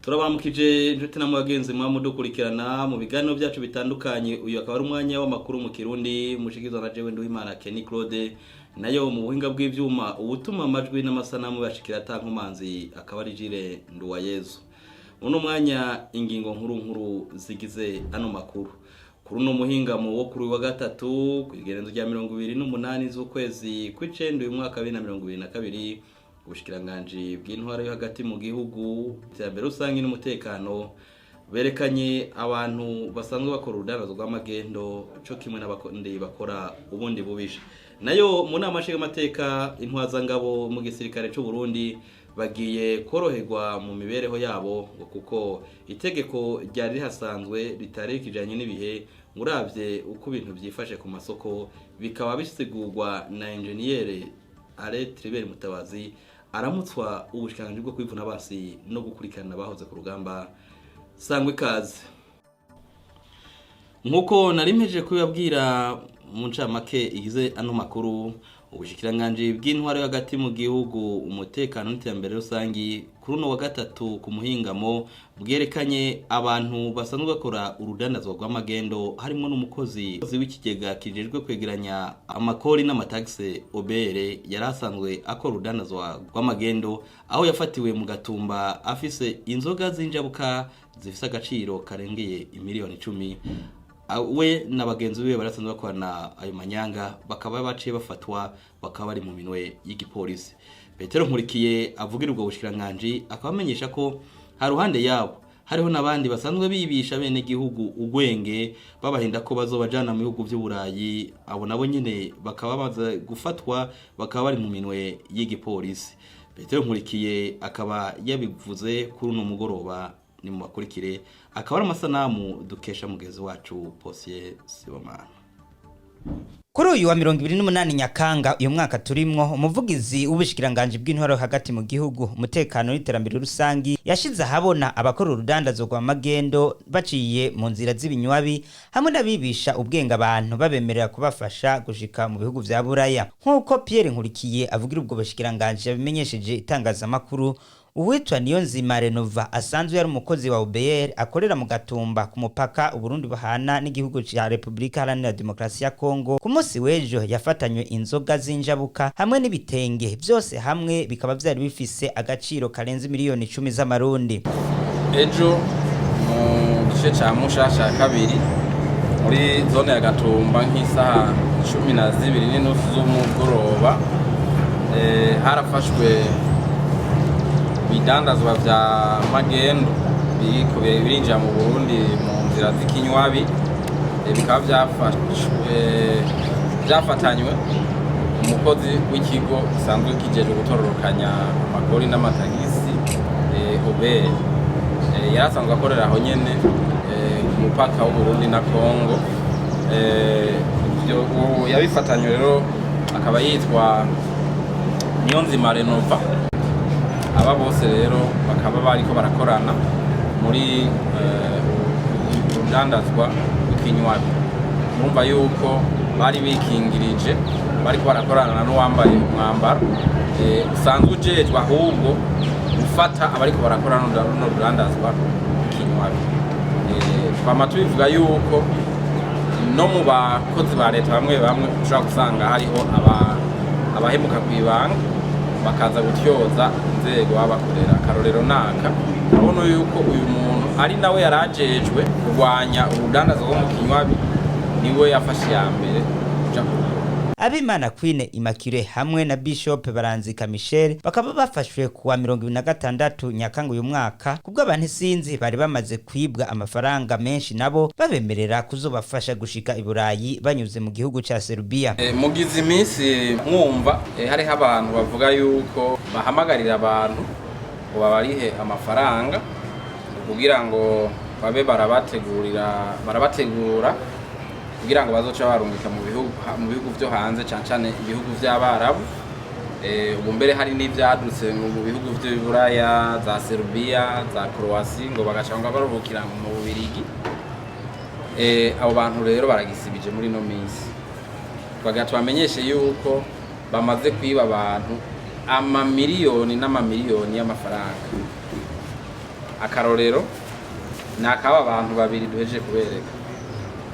Turabaramukije inshuti na mubagenzi muba mudukurikirana mu biganiro byacu bitandukanye. Uyu akaba ari umwanya w'amakuru mu Kirundi mushikizwa na jewe Nduwimana Kenny Claude, nayo mu buhinga bw'ivyuma ubutuma amajwi n'amasanamu bashikira atankomanzi akaba ari Jire Nduwayezu. Uno mwanya ingingo nkuru nkuru zigize ano makuru. Kuri uno muhingamo wo kuri wa gatatu kw'igerenzo rya 28 z'ukwezi kw'icenda uyu mwaka wa 2022, ubushikiranganji bw'intwaro yo hagati mu gihugu, iterambere rusange n'umutekano berekanye abantu basanzwe bakora urudandazwa rw'amagendo co kimwe n'abandi bakora ubundi bubisha. Nayo mu nama nshingamateka, intwazangabo mu gisirikare c'u Burundi bagiye koroherwa mu mibereho yabo, ngo kuko itegeko ryari rihasanzwe ritari rikijanye n'ibihe uravye uko ibintu vyifashe ku masoko, bikaba bisigurwa na enjeniyeri Alain Tribert Mutabazi aramutswa ubushikiranganji bwo kwivuna abasi no gukurikirana abahoze ku rugamba. Sangwa ikaze. Nkuko nari mpejeje kubibabwira mu ncamake igize ano makuru, ubushikiranganji bw'intwaro yo hagati mu gihugu, umutekano n'iterambere rusangi, kuri uno wa gatatu ku muhingamo bwerekanye abantu basanzwe bakora urudandazwa rw'amagendo, harimo n'umukozi w'ikigega kijejwe kwegeranya amakori n'amatagise OBR yari asanzwe akora urudandazwa rw'amagendo, aho yafatiwe mu Gatumba afise inzoga z'injabuka zifise agaciro karengeye imiliyoni 10. We na bagenzi biwe barasanzwe bakorana ayo manyanga, bakaba baciye bafatwa, bakaba bari mu minwe y'igipolisi. Petero Nkurikiye avugira ubwo bushikiranganji akaba amenyesha ko haruhande yabo hariho n'abandi basanzwe bibisha bene gihugu ugwenge, babahenda ko bazobajana mu bihugu vy'Uburayi. Abo nabo nyene bakaba baza gufatwa, bakaba bari mu minwe y'igipolisi. Petero Nkurikiye akaba yabivuze kuri uno mugoroba. Ni mu bakurikire, akaba ari amasanamu dukesha mugenzi wacu Posier Sibomana. Kuri uyu wa 28 Nyakanga uyu mwaka turimwo, umuvugizi w'ubushikiranganji bw'intwaro hagati mu gihugu, umutekano n'iterambere rusangi yashize ahabona abakora urudandazo rwa magendo baciye mu nzira z'ibinywabi hamwe n'abibisha ubwenge abantu babemerera kubafasha gushika mu bihugu vya Buraya. Nk'uko Pierre Nkurikiye avugira ubwo bushikiranganji yabimenyesheje itangazamakuru, uwitwa Niyonzima Renova asanzwe yari umukozi wa OBR akorera mu Gatumba ku mupaka Uburundi buhana n'igihugu ca Republika Iharanira Demokarasi ya Kongo, ku munsi w'ejo yafatanywe inzoga z'injabuka hamwe n'ibitenge, byose hamwe bikaba vyari bifise agaciro karenze miliyoni 10 z'amarundi. Ejo mu gice ca Musha ca kabiri muri zone ya Gatumba, nk'isaha 12:30 z'umugoroba, harafashwe ibidandazwa vya magendo biriko birinjira mu Burundi mu nzira z'ikinywabi, bikaba vyafashwe vyafatanywe umukozi w'ikigo gisanzwe kijejwe gutororokanya amakori n'amatagisi, OBR. Yari asanzwe akorera aho nyene ku mupaka w'Uburundi na Kongo. Ivyo uwo yabifatanywe rero akaba yitwa Niyonzima Renova. Aba bose rero bakaba bariko barakorana muri urudandazwa rw'ikinywabi. Murumva yuko bari bikingirije, bariko barakorana n'uwambaye umwambaro usanzwe ujejwe ahubwo gufata abariko barakorana runo rudandazwa rw'ikinywabi. Twama tubivuga yuko no mu bakozi ba leta bamwe bamwe ushobora gusanga hariho abahemuka kw'ibanga bakaza gutyoza inzego baba bakorera. Akarorero naka, urabona yuko uyu muntu ari nawe yarajejwe kurwanya urudandazwa rwo mu kinywabi, niwe yafashe iya mbere kuja kurukora. Abimana Queen Immaculée hamwe na Bishop Baranzika Michel bakaba bafashwe kuwa 26 Nyakanga uyu mwaka, kubwo abantu isinzi bari bamaze kwibwa amafaranga menshi, nabo babemerera kuzobafasha gushika i Burayi banyuze mu gihugu ca Serbia. Mugize iminsi mwumva hariho abantu bavuga yuko bahamagarira abantu ngo babarihe amafaranga kugira ngo babe barabategurira, barabategura kugira ngo bazoca barungika mu bihugu vyo hanze, cane cane ibihugu vy'Abarabu. Ubu mbere hari n'ivyadutse ngo mu bihugu vy'Iburaya, za Serbia, za Croatie, ngo bagaca ngo baruhukira mu Bubirigi. Abo bantu rero baragisibije muri ino minsi. Twagira tubamenyeshe yuko bamaze kwiba abantu amamiliyoni n'amamiliyoni y'amafaranga. Akarorero ni akaba abantu babiri duhejeje kubereka,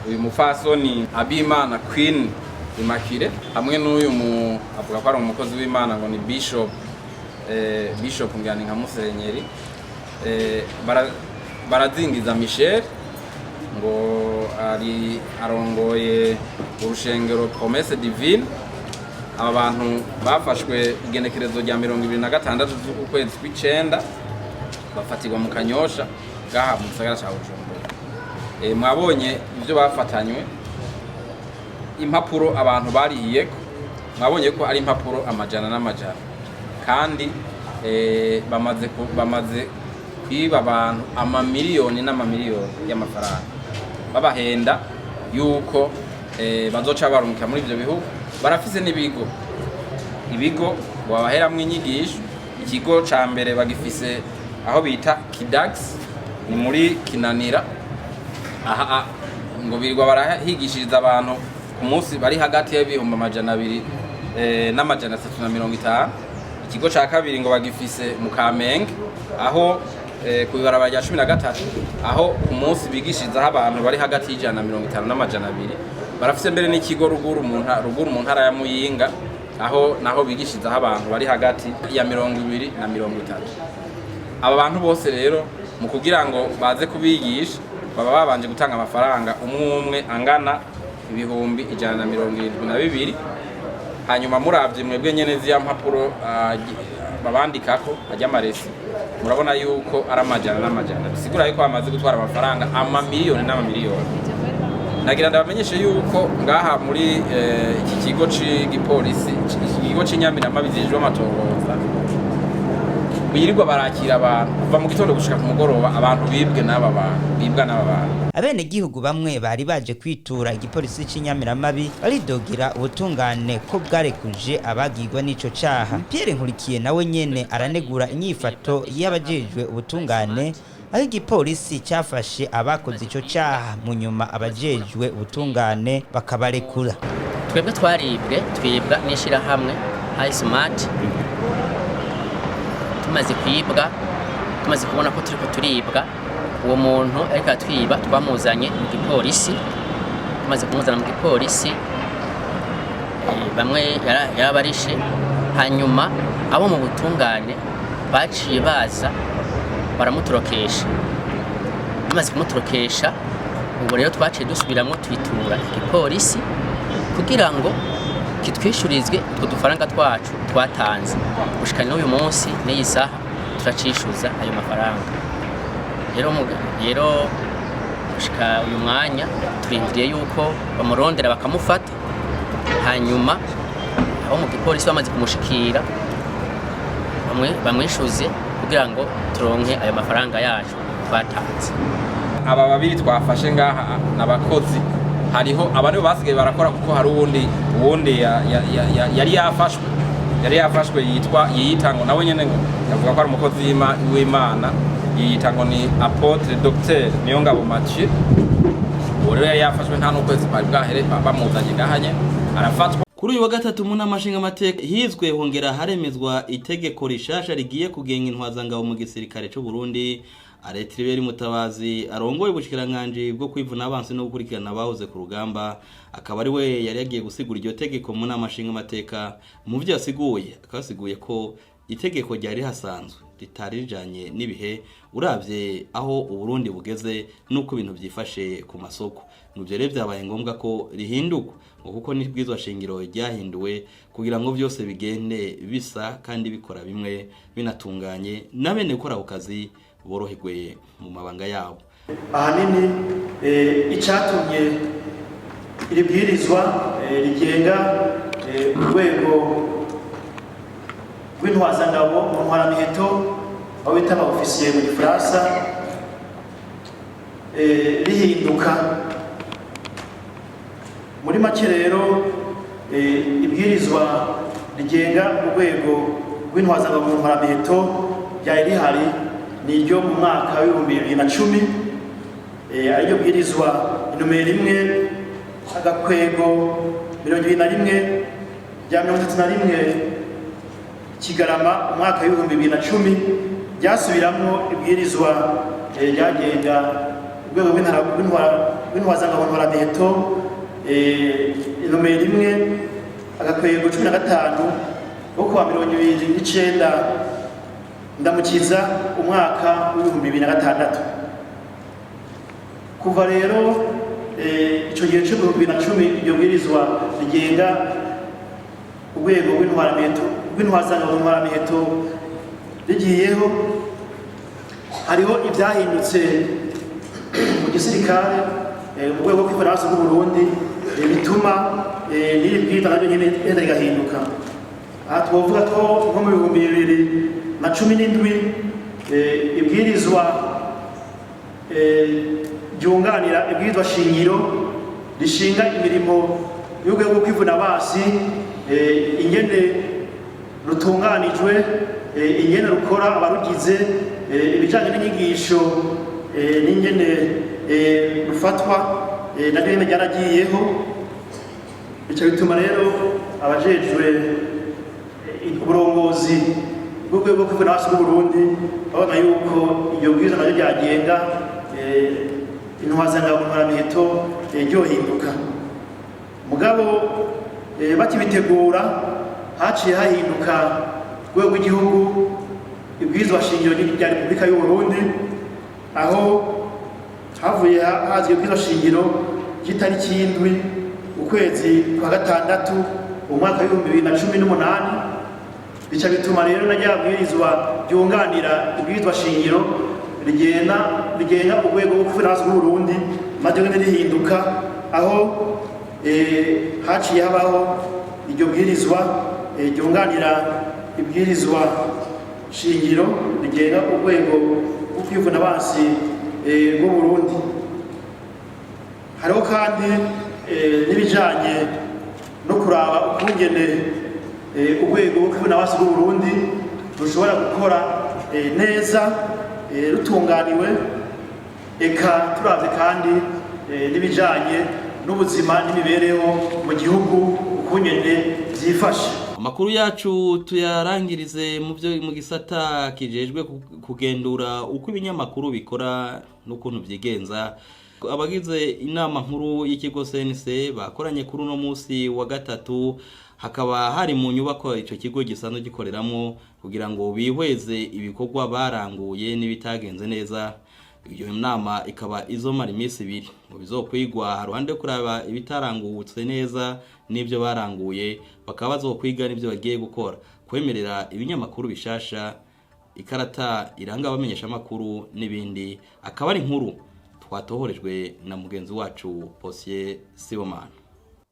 uyu mupfasoni Abimana Queen Immaculée hamwe n'uyu mu avuga ko ari umukozi w'Imana, ngo ni bishop, bishop ngira ni nka musenyeri, Barazingiza Michel, ngo ari arongoye urushengero Promesse Divine. Aba bantu bafashwe igenekerezo rya 26 z'uku kwezi kw'icenda, bafatirwa mu Kanyosha ngaha mu gisagara ca Bujumbura. Mwabonye ibyo bafatanywe, impapuro abantu barihiyeko, mwabonye ko ari impapuro amajana n'amajana, kandi bamaze kwiba abantu amamiliyoni n'amamiliyoni y'amafaranga, babahenda yuko bazoca barungika muri ivyo bihugu. Barafise n'ibigo, ibigo ngo babaheramwo inyigisho. Ikigo ca mbere bagifise aho bita Kidax, ni muri Kinanira. Aha ngo birirwa barahigishiriza abantu ku munsi bari hagati y'200,000 n'350. Ikigo ca kabiri ngo bagifise mu Kamenge, aho ku ibarabara rya 13, aho ku munsi bigishirizaho abantu bari hagati y'150 n'200. Barafise mbere n'ikigo ruguru mu ntara ya Muyinga, aho naho bigishirizaho abantu bari hagati ya 20 na 30. Aba bantu bose rero, mu kugira ngo baze kubigisha, baba babanje gutanga amafaranga umwe umwe angana 172,000. Hanyuma muravye mwebwe nyene ziya mpapuro babandikako ajya amaresi, murabona yuko ari amajana n'amajana, bisigura yuko bamaze gutwara amafaranga amamiliyoni n'amamiliyoni. Nagira ndabamenyeshe yuko ngaha muri iki kigo c'igipolisi, iki kigo c'inyamiramabi zijejwe amatohoza, birirwa barakira abantu kuva mu gitondo gushika ku mugoroba, abantu bibwe n'aba bantu, bibwa n'aba bantu. Abenegihugu bamwe bari baje kwitura igipolisi c'inyamiramabi baridogira ubutungane ko bwarekuje abagirwa n'ico caha. Pierre Nkurikiye nawe nyene aranegura inyifato y'abajejwe ubutungane, aho igipolisi cyafashe abakoze ico caha, mu nyuma abajejwe ubutungane bakabarekura. Twebwe twaribwe, twibwa n'ishyirahamwe High Smart. Tumaze kwibwa, tumaze kubona ko turiko turibwa, uwo muntu ariko aratwiba twamuzanye mu gipolisi. Tumaze kumuzana mu gipolisi, bamwe yarabarishe. Hanyuma abo mu butungane baciye baza baramutorokesha. Bamaze kumutorokesha, ubu rero twaciye dusubiramwo twitura igipolisi kugira ngo kitwishyurizwe utwo dufaranga twacu twatanze. Gushika n'uyu munsi n'iyi saha turacishuza ayo mafaranga. Rero gushika uyu mwanya turindiriye yuko bamurondera bakamufata, hanyuma abo mu gipolisi bamaze kumushikira bamwishuze kugira ngo turonke ayo mafaranga yacu twatanze. Aba babiri twafashe ngaha n'abakozi, hariho aba nibo basigaye barakora, kuko hari uwundi yari yafashwe yitwa, yiyita ngo nawe nyene ngo yavuga ko ari umukozi w'Imana, yiyita ngo ni Apôtre Docteur Niyongabo Mathieu. Uwo rero yari yafashwe nta n'ukwezi kwari bwahere bamuzanye ngaha nyene arafatwa. Kuri uyu wa gatatu mu nama nshingamateka hizwe hongera haremezwa itegeko rishasha rigiye kugenga intwazangabo mu gisirikare c'u Burundi. Aretriberi Mutabazi arongoye ubushikiranganji bwo kwivuna abansi no gukurikirana abahoze ku rugamba, akaba ari we yari yagiye gusigura iryo tegeko mu nama nshingamateka. Mu vyo yasiguye, akaba yasiguye ko itegeko ryari rihasanzwe ritari rijanye n'ibihe, uravye aho Uburundi bugeze n'uko ibintu vyifashe ku masoko. Mu vyo rero vyabaye ngombwa ko rihindurwa, ngo kuko n'ibwirizwa shingiro ryahinduwe kugira ngo vyose bigende bisa kandi bikora bimwe binatunganye, na bene gukora ako kazi boroherwe mu mabanga yabo. Ahanini icyatumye iri bwirizwa rigenga urwego rw'intwazangabo mu ntwaramiheto, aho bita aba ofisiye mu Gifaransa, rihinduka, muri make rero ibwirizwa rigenga urwego rw'intwazangabo mu ntwaramiheto ryari rihari ni iryo mu mwaka w'2010, ariryo bwirizwa inomero 1/21 rya 31 Kigarama umwaka w'2010. Ryasubiramwo ibwirizwa ryagenga urwego rw'intwazangabo ntwaramiheto, nomero 1/15 wo kuwa 29 Ndamukiza umwaka w'2006. Kuva rero ico gihe c'2010, iryo bwirizwa rigenga urwego rw'intwaramiheto, rw'intwazangabo ntwaramiheto, rigiyeho, hariho ibyahindutse mu gisirikare, mu rwego rwo kwivuna abansi bw'u Burundi, bituma n'iri bwirizwa naryo nyene rigenda rigahinduka. Aha twovuga ko nko mu 2017, ibwirizwa ryunganira ibwirizwa shingiro rishinga imirimo y'urwego rwo kwivuna abansi, ingene rutunganijwe, ingene rukora, abarugize, ibijanye n'inyigisho, n'ingene rufatwa, naryo nyene ryaragiyeho. Bica bituma rero abajejwe uburongozi bw'urwego rwo kwivuna abansi bw'u Burundi babona yuko iryo bwirizwa naryo ryagenga intwazangabo ntwaramiheto ryohinduka. Mugabo bakibitegura, haciye hahinduka urwego rw'igihugu, ibwirizwa shingiro rya Repubulika y'u Burundi, aho havuye haza ibwirizwa shingiro ry'itariki 7 ukwezi kwa gatandatu umwaka w'2018. Bica bituma rero na rya bwirizwa ryunganira ibwirizwa shingiro rigenga urwego rwo kwivuna abansi bw'u Burundi naryo nyene rihinduka, aho haciye habaho iryo bwirizwa ryunganira ibwirizwa shingiro rigenga urwego rwo kwivuna abansi bw'u Burundi. Hariho kandi n'ibijanye no kuraba ukungene urwego rwo kwivuna abansi bw'u Burundi rushobora gukora neza, rutunganiwe, eka turavye kandi n'ibijanye n'ubuzima n'imibereho mu gihugu, ukungene vyifashe. Amakuru yacu tuyarangirize mu byo mu gisata kijejwe kugendura uko ibinyamakuru bikora n'ukuntu vyigenza. Abagize inama nkuru y'ikigo CNC bakoranye kuri uno munsi wa gatatu, hakaba hari mu nyubako ico kigo gisanzwe gikoreramo, kugira ngo bihweze ibikorwa baranguye n'ibitagenze neza. Iyo nama ikaba izomara iminsi 2. Mu bizokwigwa, haruhande yo kuraba ibitarangutse neza n'ibyo baranguye, bakaba bazokwiga n'ibyo bagiye gukora, kwemerera ibinyamakuru bishasha, ikarata iranga abamenyeshamakuru n'ibindi. Akaba ari inkuru twatohorejwe na mugenzi wacu Posier Sibomana.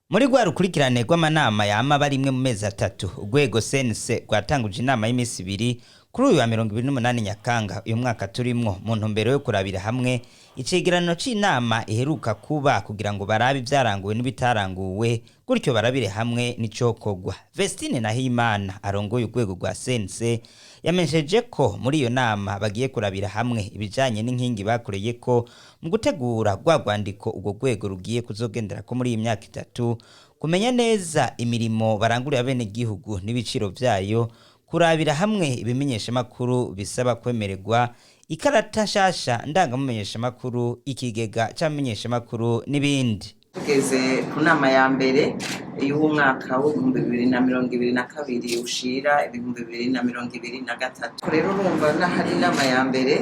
Muri rwa rukurikirane rw'amanama yama bari rimwe mu mezi 3, urwego CNC rwatanguje inama y'iminsi 2 kuri uyu wa 28 Nyakanga uyu mwaka turimwo, mu ntumbero yo kurabira hamwe icegeranyo c'inama iheruka kuba, kugira ngo barabe ibyaranguwe n'ibitaranguwe, gutyo barabire hamwe n'icokorwa. Vestine Nahimana arongoye urwego rwa CNC yamenyesheje ko muri iyo nama bagiye kurabira hamwe ibijanye n'inkingi bakoreye ko mu gutegura rwa rwandiko urwo rwego rugiye kuzogendera ko muri iyi myaka 3, kumenya neza imirimo barangurira bene gihugu n'ibiciro vyayo, kurabira hamwe ibimenyeshamakuru bisaba kwemererwa, ikarata nshasha ndangamumenyeshamakuru, ikigega c'abamenyeshamakuru n'ibindi. Tugeze ku nama ya mbere y'umwaka w'2022 ushira 2023. Rero urumva n'ahari inama ya mbere,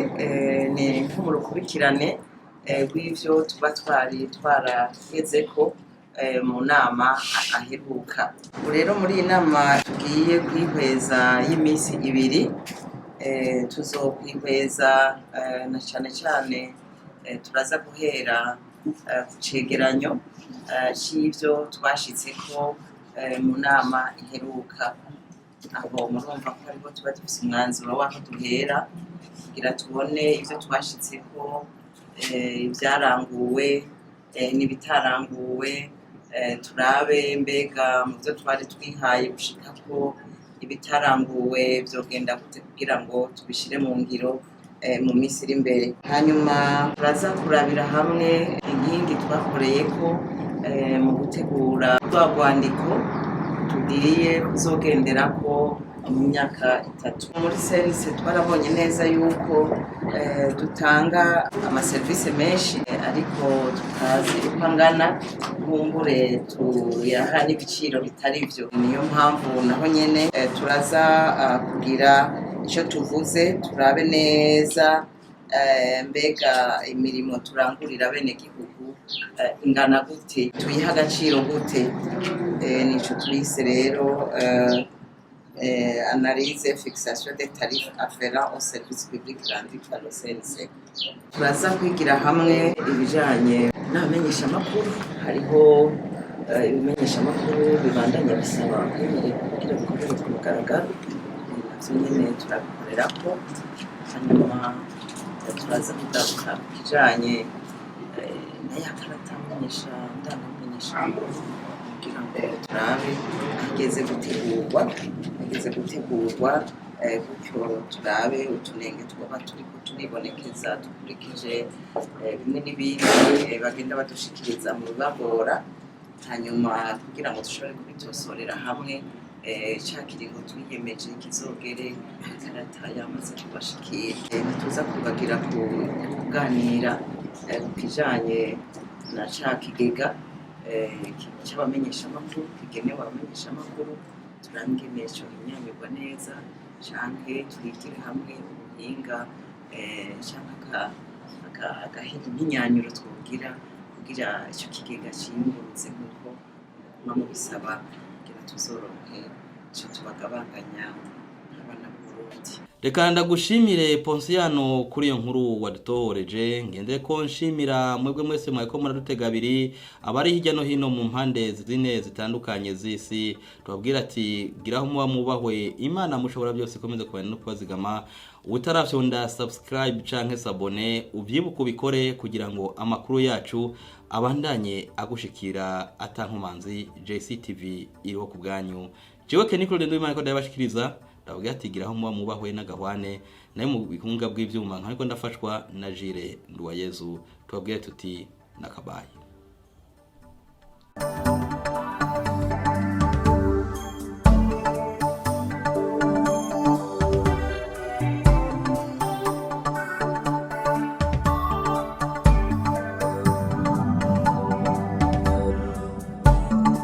ni nko mu rukurikirane rw'ivyo tuba twari twaragezeko mu nama aheruka. Ubu rero muri iyi nama tugiye kwihweza y'iminsi 2, tuzokwihweza na cane cane turaza guhera ku cegeranyo c'ivyo twashitseko mu nama iheruka. Aho murumva ko ariho tuba dufise umwanzuro w'aho duhera kugira tubone ivyo twashitseko, ibyaranguwe n'ibitaranguwe, turabe mbega mu byo twari twihaye gushikako ibitaranguwe vyogenda gute kugira ngo tubishire mu ngiro mu minsi iri imbere. Hanyuma turaza kurabira hamwe inkingi twakoreyeko mu gutegura rwa rwandiko tugiye kuzogenderako. mu myaka 3. Muri CNC twarabonye neza yuko dutanga amaserivisi menshi, ariko tutazi uko angana, nkumbure tuyaha n'ibiciro bitari byo. Niyo mpamvu naho nyene turaza kugira icyo tuvuze, turabe neza mbega imirimo turangurira bene gihugu ingana gute, tuyiha agaciro gute. Nico twise rero analyse fixation des tarifs afférents au service public rendu par le CNC. Turaza kwigira hamwe ibijanye n'abamenyeshamakuru. Hariho ibimenyeshamakuru bibandanya bisaba kwemererwa kugira bikorere ku mugaragaro. Navyo nyene turabikorerako. Hanyuma turaza kugaruka ku kijanye na ya karata menyesha ndangamenyeshamakuru, kugira ngo turabe igeze gutegurwa, gutyo turabe utunenge twaba turiko turibonekeza dukurikije bimwe n'ibindi bagenda badushikiriza mu bibagora, hanyuma kugira ngo dushobore kubitosorera hamwe, ca kiringo twiyemeje kizogere ikarata yamaze kubashikira. Ntituza kwibagira kuganira ku kijanye na ca kigega c'abamenyeshamakuru, kigenewe abamenyeshamakuru. Turangene ico imyamirwa neza, canke twigire hamwe ubuhinga, canke imyinyanyuro twogira kugira ico kigega ciyungurutse nk'uko muguma mubisaba, kugira tuzoronke ico tubagabanganya nk'abana b'Uburundi. Reka ndagushimire Ponsiano kuri iyo nkuru wadutohoreje. Ngendere ko nshimira mwebwe mwese mwariko muradutega abiri, abari hirya no hino mu mpande zine zitandukanye z'isi. Tubabwira ati giraho muba mubahwe, Imana mushobora byose ikomeze kubana no kubazigama. Utarafyonda subscribe canke s'abonner, uvyibuke ubikore kugira ngo amakuru yacu abandanye agushikira atankomanzi. JCTV iriho ku bwanyu. Jewe Kenny Claude Nduwimana ko ndabashikiriza, ndababwira ati giraho muba mubahwe n'agahwane. Nayo mu bikunga bw'ivyuma nkariko ndafashwa na Jire Nduwayezu. Tubabwire tuti nakabaye.